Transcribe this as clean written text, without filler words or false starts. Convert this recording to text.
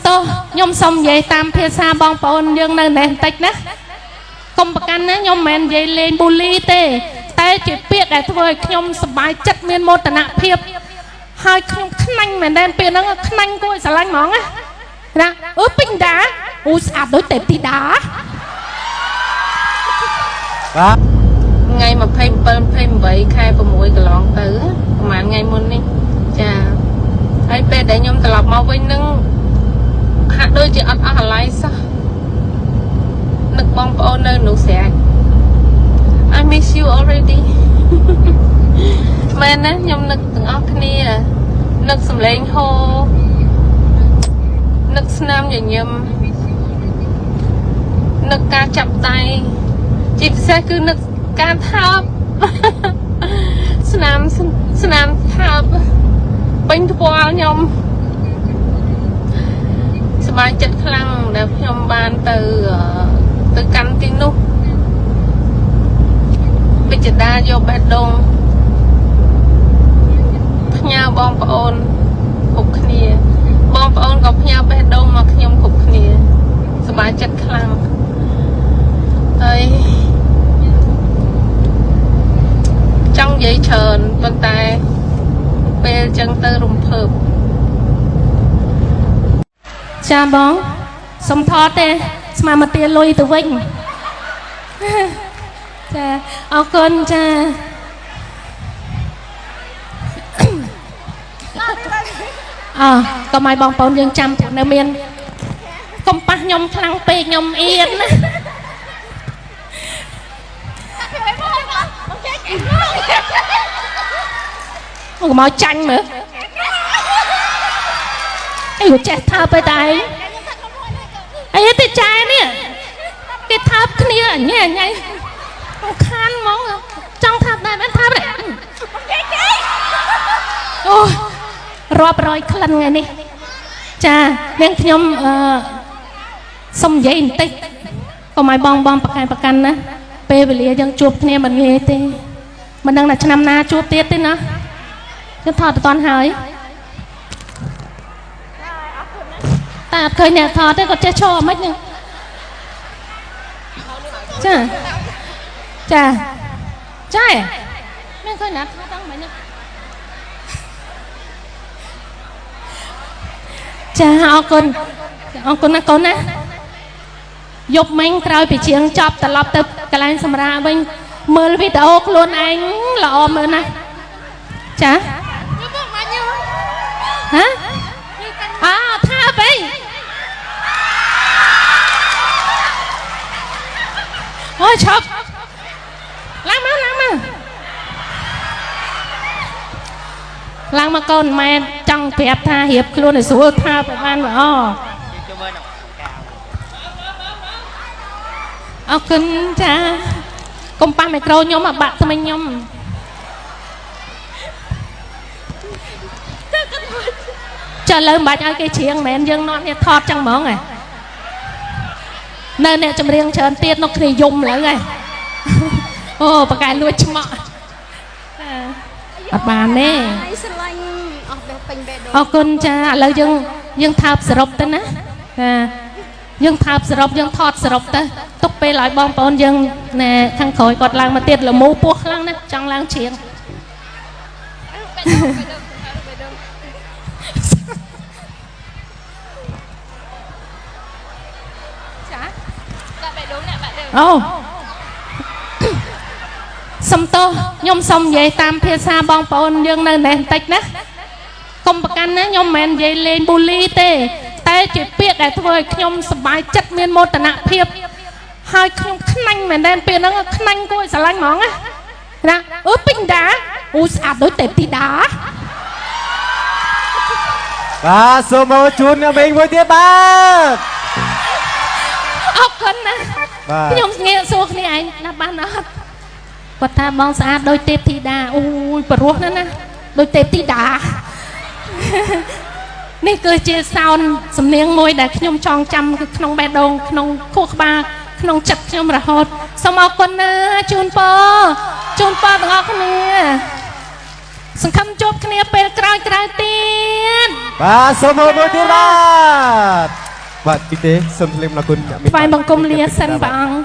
ទោសខ្ញុំសុំនិយាយតាមភាសាបងប្អូនយើងនៅនេះបន្តិចណាកុំប្រកាន់ណាខ្ញុំមិនមែននិយាយលេងប៊ូលីទេ តែជាពាក្យដែលធ្វើឲ្យខ្ញុំសប្បាយចិត្តមានមោទនភាពហើយខ្ញុំខ្នាញ់មែនទែនពាក្យហ្នឹងខ្នាញ់គួរឲ្យស្រឡាញ់ហ្មងណាណាអឺពេញដាអូស្អាតដូចទេពធីតា បាទ ថ្ងៃ27 28ខែ6កន្លងទៅប្រហែលថ្ងៃមុននេះចាហើយពេលដែលខ្ញុំត្រឡប់មកវិញនឹងហាក់ដូចជាអត់អស់អាល័យសោះនឹកបងប្អូននៅនោះស្រេច I miss you already មែនណាខ្ញុំនឹកទាំងអស់គ្នានឹកសំឡេងហូនឹកស្នាមញញឹមនឹកការចាប់ដៃជាពិសេសគឺនឹកការថើប ស្នាមស្នាមថើបពេញថ្ពាល់ខ្ញុំសប្បាយចិត្តខ្លាំងដែលខ្ញុំបានទៅទៅកាន់ទីនោះវិជ្ជដាយកបេះដូងផ្ញើបងប្អូនគ្រប់គ្នា បងប្អូនក៏ផ្ញើបេះដូងមកខ្ញុំគ្រប់គ្នាសប្បាយចិត្តខ្លាំងហើយចង់និយាយច្រើនប៉ុន្តែពេលចឹងទៅរំភើប ចាបងសុំថតទេស្មាមកទាលុយទៅវិញចាអរគុណចាអើកុំឲ្យបងប្អូនយើងចាំព្រោះនៅមានកុំប៉ះខ្ញុំខ្លាំងពេកខ្ញុំអៀនណា មកកុំឲ្យចាញ់មើលអីក៏ចេះថើបទៅតែឯងអីទេចែនេះគេថើបគ្នាអញអញខានហ្មងចង់ថើបដែរមិនថើបទេអូរាប់រយក្លិនថ្ងៃនេះចានាងខ្ញុំអឺសុំនិយាយបន្តិចកុំឲ្យបងបងប្រកែប្រកាន់ណាពេលវេលាយើងជួបគ្នាមិនងាយទេមិនដឹងថាឆ្នាំណាជួបទៀតទេណាខ្ញុំថតទៅតាន់ហើយ តែអត់ឃើញអ្នកថតទេគាត់ចេះឈរមិនហ្នឹងចាចាចាមានឃើញអ្នកថតដល់មិនហ្នឹងចាអរគុណអរគុណណាកូនណាយប់មិញក្រោយពីជាងចប់ត្រឡប់ទៅកន្លែងសម្រាកវិញមើលវីដេអូខ្លួនឯងល្អមើលណាស់ចាហ៎ អើថាបអីអូយឈប់ឡើងមកឡើងមកឡើងមកកូនម៉ែចង់ប្រាប់ថារៀបខ្លួនឲ្យស្រួលថាបឲ្យបានល្អអរគុណចាកុំប៉ះមីក្រូខ្ញុំអាបាក់ថ្មិញខ្ញុំចាឥឡូវមិនបាច់ឲ្យគេច្រៀងមែនយើងនាំគ្នាថតចឹងហ្មងហ៎នៅអ្នកចម្រៀងច្រើនទៀតនោះគ្នាយំឥឡូវហ៎អូបកែលួចឆ្មក់ចាអត់បានទេ ហើយស្រឡាញ់អស់បេះពេញបេះដូង អរគុណចាឥឡូវយើងយើងថើបសរុបទៅណាចាយើងថើបសរុបយើងថតសរុបទៅទុកពេលឲ្យបងប្អូនយើងណែខាងក្រោយគាត់ឡើងមកទៀតលមូពោះខ្លាំងណាស់ចង់ឡើងច្រៀង ដាក់បេះដូងអ្នកបាក់ដូង អូសុំទោសខ្ញុំសុំនិយាយតាមភាសាបងប្អូនយើងនៅនេះបន្តិចណាកុំប្រកាន់ណាខ្ញុំមិនមែននិយាយលេងប៊ូលីទេ តែជាពាក្យដែលធ្វើឲ្យខ្ញុំសប្បាយចិត្តមានមោទនភាពហើយខ្ញុំខ្នាញ់មែនទែនពាក្យហ្នឹងខ្នាញ់គួរឲ្យស្រឡាញ់ហ្មងណាណាអឺពេញដាអូស្អាតដូចទេពធីតា បាទសូមអរជូនអ្នកមីងមួយទៀតបាទ អរគុណណា បាទ ខ្ញុំងាកសួរគ្នាឯងណាបានអត់គាត់ថាបងស្អាតដូចទេពធីតាអូយព្រោះណាស់ណាដូចទេពធីតា នេះគឺជាសោនសំនៀងមួយដែលខ្ញុំចងចាំគឺក្នុងបេះដូងក្នុងខួរក្បាលក្នុងចិត្តខ្ញុំរហូតសូមអរគុណណាជូនពរជូនពរទាំងអស់គ្នាសង្ឃឹមជួបគ្នាពេលក្រោយៗទៀត បាទសូមអរមួយទៀតបាទ បាទទីទេសូមថ្លែងអំណរគុណអ្នកមីង ថ្វាយបង្គំលាសិនព្រះអង្គ។